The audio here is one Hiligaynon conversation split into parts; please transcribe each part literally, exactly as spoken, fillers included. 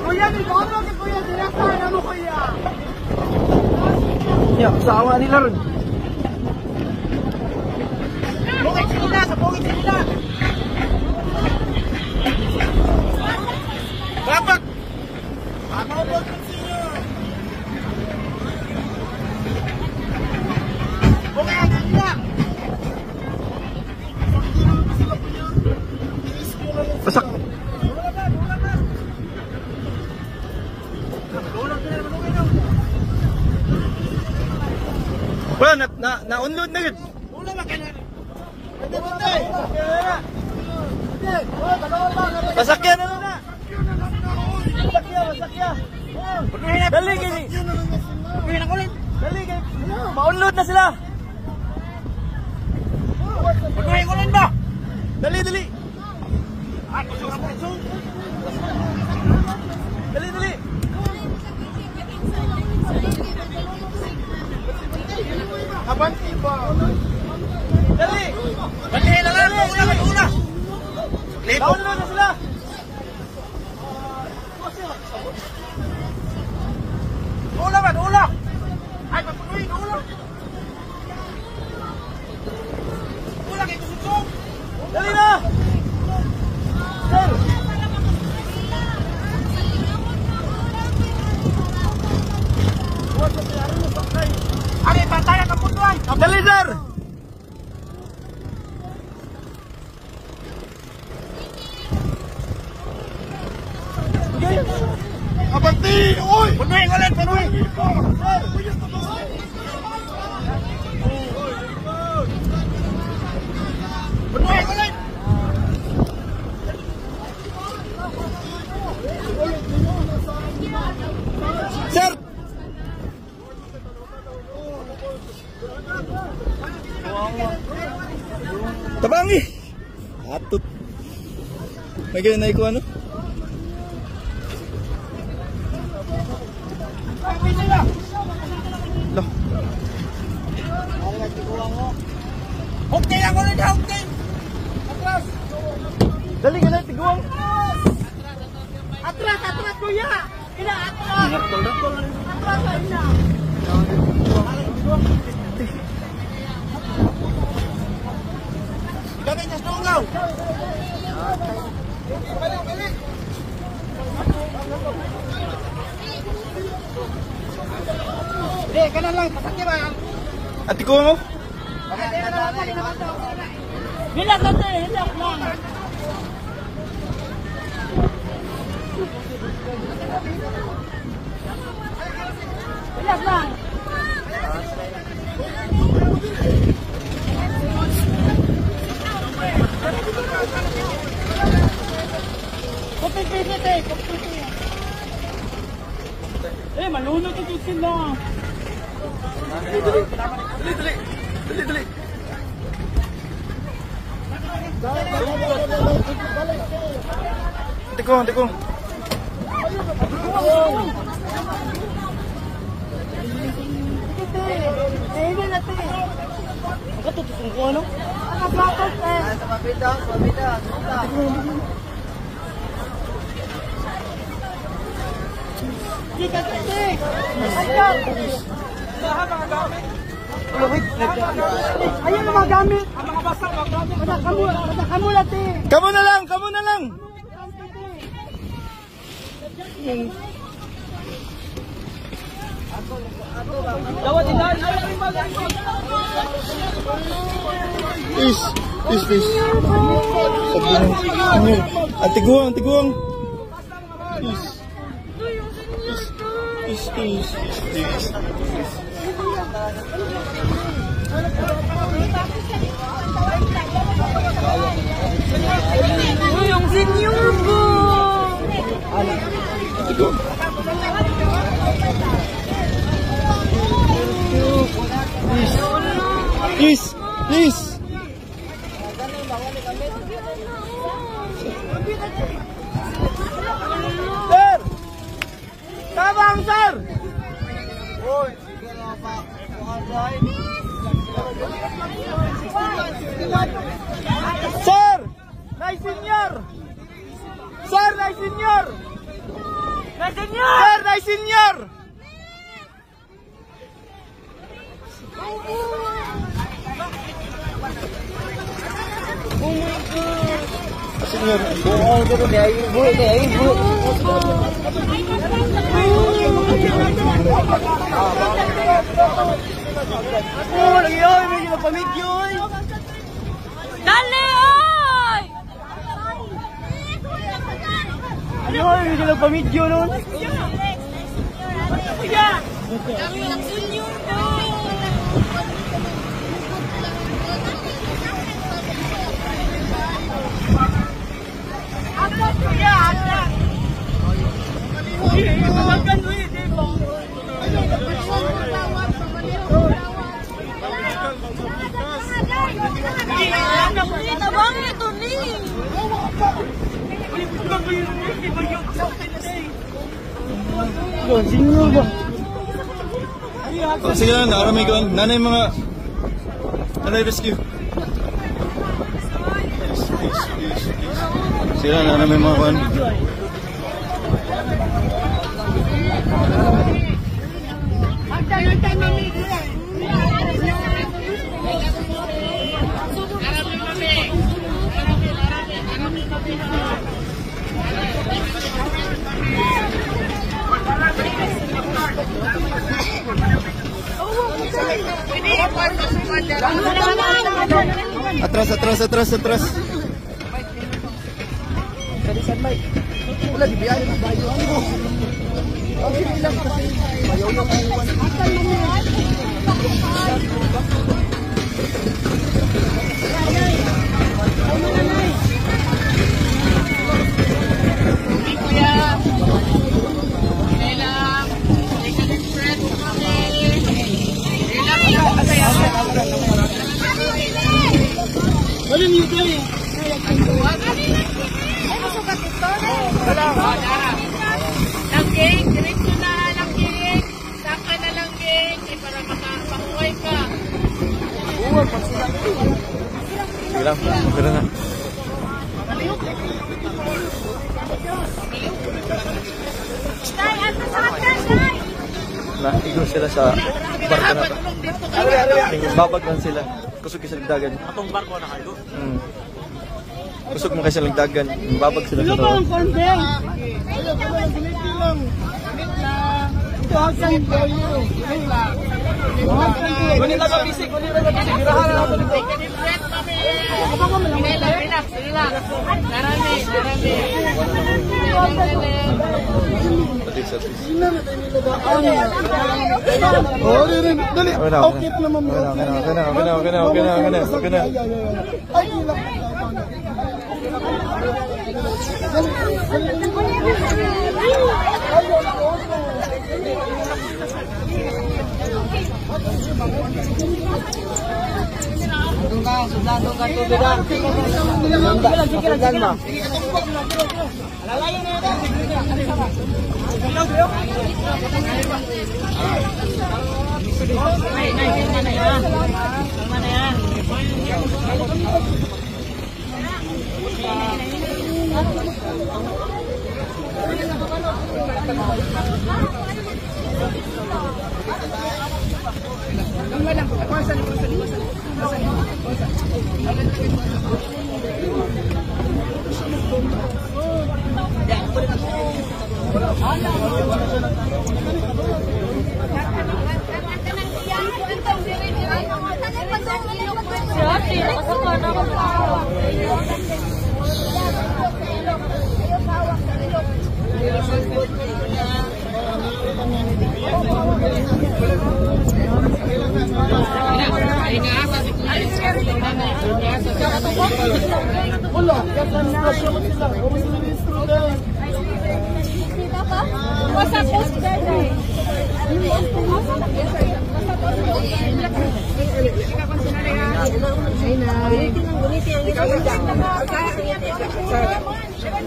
Kuya, may bono si Kuya, sila sa ano mo, Kuya? Ya, sawa nila ron. Bukid sila, sa bukid sila. Dapat. Ano ba yung siya? Bukid sila. Pasak. Wala, na, na, na-unload na yun. Pasakyan na na. Pasakyan, pasakyan. Dali, gini. Dali, gini. Ma-unload na sila. Dali, dali. Dali, dali. Abante ba? Dali. Dali, dali, dali, dali. Libo. Nauna na sila. Ula ba? Ula. Ay, magpunuin, ula. Ula kay kusog-sog. Dali na. Sir. Ari, pantaya ka po, Tuan. Dali, sir. Abante! Uy! Punoy, ulit! Punoy! Punoy, ulit! Sir! Tabangi. Atut. May ganyan na ikuha, no? Lo. Okay lang ulit, okay. Atras. Dali ka na, tiguang. Atras, atras, kuya. Ina, atras. Atras, ina. Gamit sa sungaw. Di, kanan lang, pasakya ba? Ate ko mo? Hilak natin, hilak lang. Ilas lang. Kopi pisit eh, kopi pisit. Eh, malunod ito sila. Dali, dali. Dali, dali. Tiko, tiko. Ang katutusong ko, ano? Sa mabida, sa mabida. Ayun ang mga gamit. Ang mga basa, mga gamit. Wala kamo, wala kamo lati. Kamo na lang, kamo na lang. Is, is, is. Sabi niya, ano? Ang tiguang, ang tiguang. Is. Is, is, is, is, is. Uy, ang senior ko. Ito. Please, please. Tabang, sir! Hoy, sige na ba? Kuan, day. Sir! Nay, senior! Sir, Nay Senior! Nay Senior! Sir, Nay Senior! Oh my God! Senior. Oo, pero di ay ibo, di ay ibo. Oh, lagi, oy, may ginapamigyo, oy. Dali, oy! Ano, hindi ka nagpamidyo nun? Tabang ito ni. Oh, sige lang, naramay ko. Nanay mga, nanay rescue. Sige lang, naramay mga kuan. Atras, atras, atras, atras. Kalisan, Mike. Wala, di biyahe na bayo. Ang bilang kasi bayo yung uwan. Kuya, kailang, express kami. Wala niyo tayo. Ay, masugat ito. Langging, diretso na, Langging. Saka na, Langging, eh, para maka-, makuhay ka. Sige lang, okay na. Tay, ano sa atin, Tay? Naigo sila sa barko na to. Babag lang sila. Kusog kay sila nagdagan. Atong barko na kayo? Hmm. Kusog man kay sila nagdagan. Babag sila sa to. Ito, hagsan. Gunit lang sa bisig, gunit lang sa bisig. Irahan na lang ito. Relax, relax, relax. Narami, narami. Relax, relax. Oh, dali, dali. Dali. Okay na, okay na, okay na, okay na, okay na, okay na, okay na, okay na. Ay, ay, ay, ay. Ay, ay, ay, ay. Andun ka, sudlan, andun ka, tubig, ah. Sudlan, sudlan mo.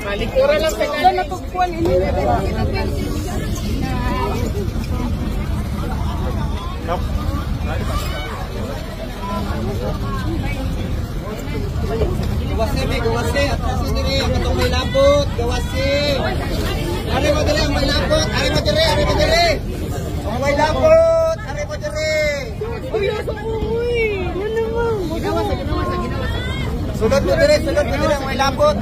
Malikuran lang sa kanya. Gawasi, may gawasi. At kasi diri, ang katong may labot. Gawasi. Sulod mo dire, sulod mo dire, may lapot.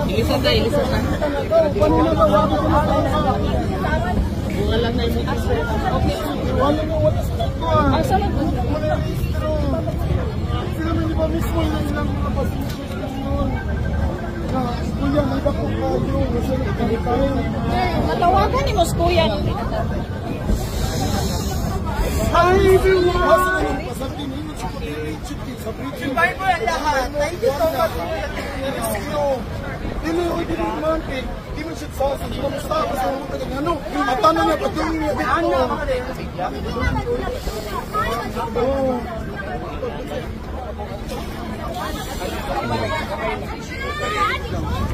Ilisa ta, ilisa ta. Wala na yung... Asa na po? Sila man, di ba, mismo yung ilang mga pasensya sa inyo? Na, kuya, may dako kayo, gusto na kayo. Natawagan ni Mos Kuya. Hi, everyone! Pasensya na yung sa bridge. Survivor ang lahat. Thank you so much. Dili, oy, dili man, eh. Di man siya sa, sa, di man sa, sa, sa, ano? Ang tanong niya, pag yung niya, ano?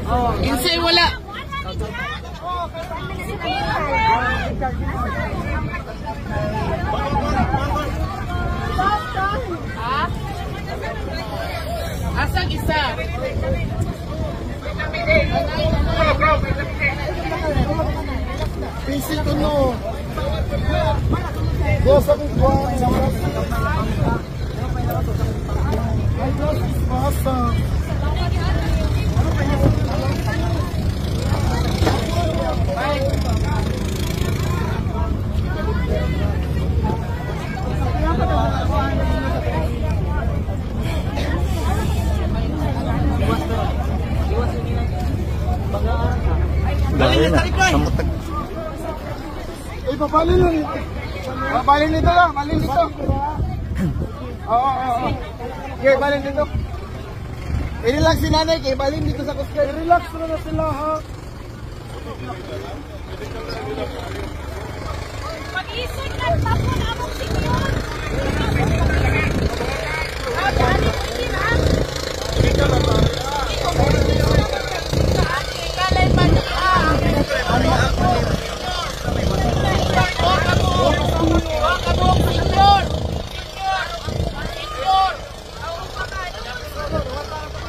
Oh. Kinsay wala? Ha? Asang isa? Busy ko, no. Go sa kong kuwan. Ay, Diyos, basa. Dahil na, samutag. Ipabalin lang. Pabalin dito lang, balin dito. Oo, oo, oo. Okay, balin dito. I-relax si nanay, kay balin dito sa kusgan. I-relax na na sila, ha? Pag-isig na tapon among Senyor. Ay, ani mo, hindi na. Ikaw lang pa niya.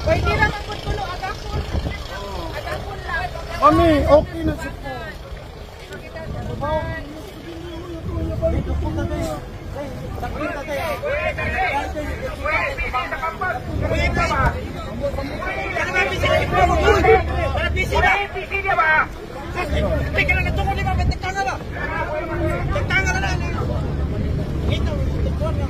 Pwede ra man pud kuno agakon. Agakon lang. Mami, okay na siya po. Teka lang, ito ko lima, may teka na lang. Teka na lang. Ito, ito na.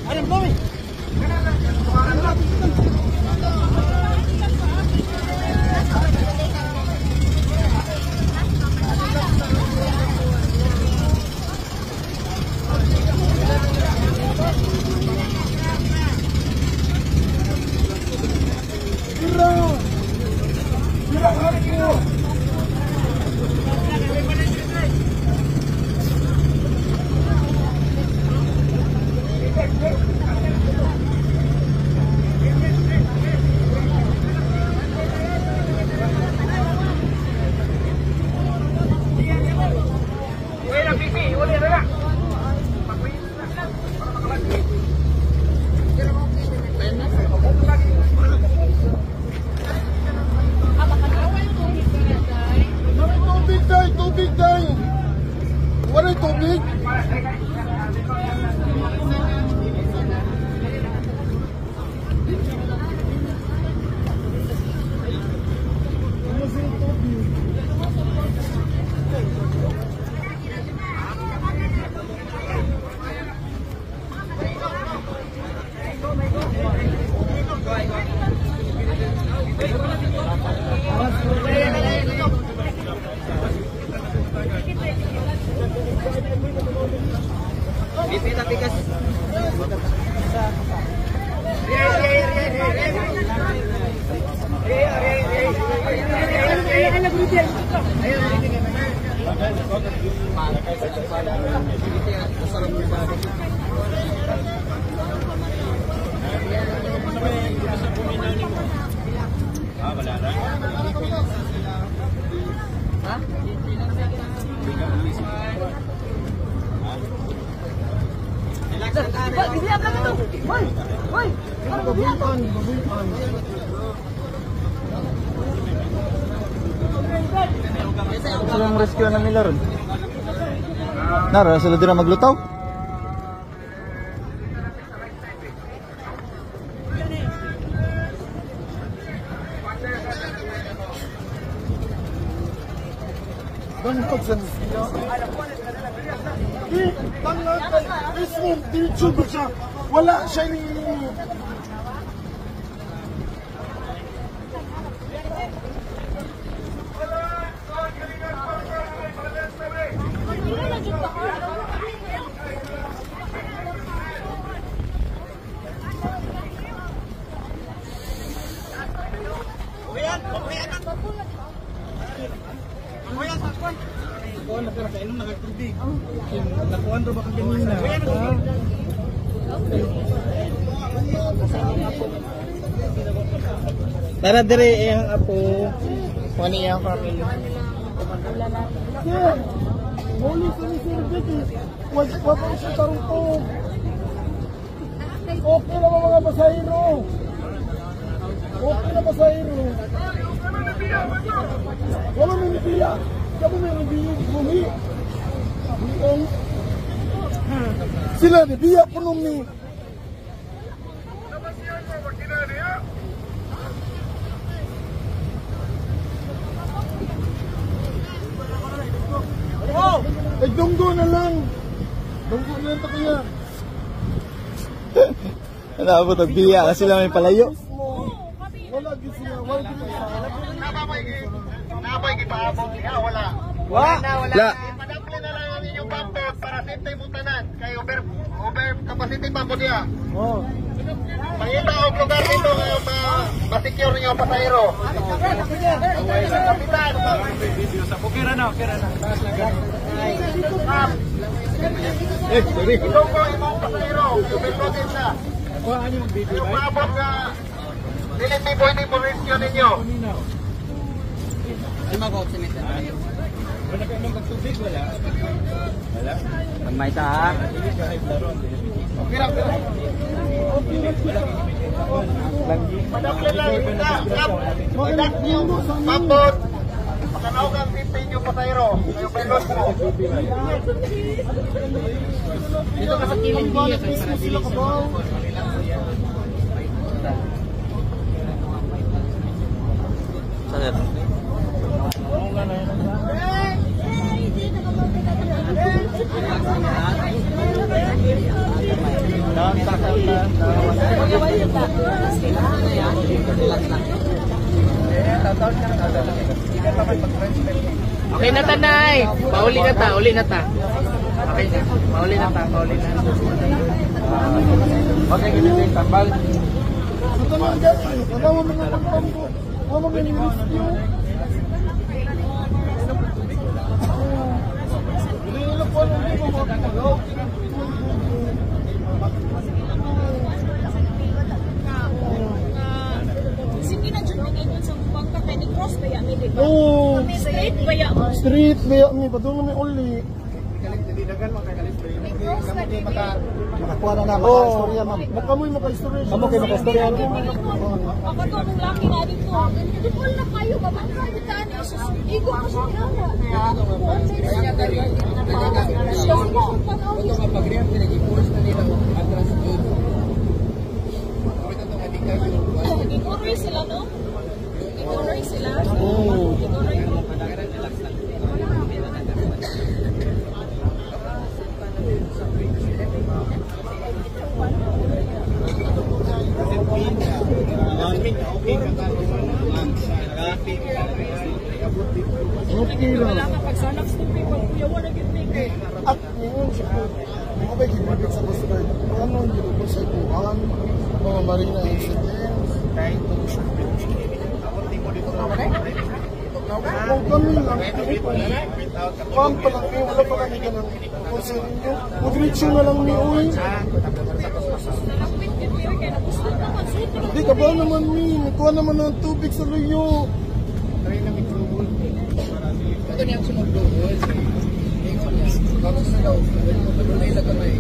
Ano, Chloe? May tubig, day! Tubig, day! Waray tubig! Pipita pikas. Hoy! Hoy! Babuy-an, babuy-an. Sila ang rescue na nila ron. Nara sila dira maglutaw. Di, tangan kay mismo, diretso ba siya? Wala siya ni. Kuya, nakakainom na kag tubig. Nakuan ra ba ka ganina? Tara dire, eh, ang apo. Kuha niya ang family. Sir, morning sa ni Sir Vicky. Wag, wag ko siya tarong to. Okay naman, mga pasahero. Okay na, pasahero. Wala may nibiya. Kamo may nibiya. Bumi. Ang sila nibiya kuno mi. Ay, dunggo na lang. Dunggo na lang ta kaya. Naabot ang biya, sila may palayo. Wala gid sila, wala gid sila. Naa ba'y gipaabot diha? Wala. Wa? Wala. Ipadable na lang ang inyong bambod para safety mo tanan. Kay over, over capacity pa mo diha. Oh. Pangita og lugar dito nga ma-, ma-secure ninyo ang pasahero. Kapitan. Okay ra na, okay ra na. Ma'am. Eh, sorry. Ito po imong pasahero. Overloaded na. Kuha, ano yung video, ay? Umabot nga, dili mi pwede mo rescue ninyo. Ay, mag-out si Mister Mayor. Wala ka nang magtubig, wala? Wala? Gamay ta, ha? Okay lang, okay lang. Madaklan lang, kita, kap, kita, yung papot. Makanaog ang safety nyo, pasahero. Yung pilot mo. Dito ka sa kilid niya, kay para dili sa Sir. Okay na ta, Nay. Pauli na ta, uli na ta. Okay na. Pauli na ta, pauli na. Okay, tambal. Sa tanan, guys, ano mo mga pagpambo? Ano mo mga rescue? Sige na, Jun, bigay mo sa bangka kay ni cross baya mi, di ba? Oo. Kami straight baya mo. Straight baya mi, padung mi uli. Ni cross na, di ba? Makakuha na na, oo, makaistorya, ma'am. Makamoy makaistorya. Kamo kay makaistorya. Ako to, ang laki na dito. Di po na kayo, babangka. Igo ko sa yawa. Siya ko sa panaw. Nag-igoy sila, no? Nag-igoy sila. Oo. Nag-igoy. Okay lang. Wala ka pagsanap sa tubig, pag kuya, wala gid ni. At ngayon, siguro, ako ba'y gibibig sa Coast Guard? Ano ang ginagawa sa ibuhan? Mga marina incidents? Kung kami lang, kuwan pa lang, eh, wala pa kami ganang konsensya ninyo. Magdiretso na lang mi, uy. Di, kabaw naman mi. Kuha naman ang tubig sa luyo. Ito niya ang sunod doon. Tapos na daw. Ito na yung lagamay.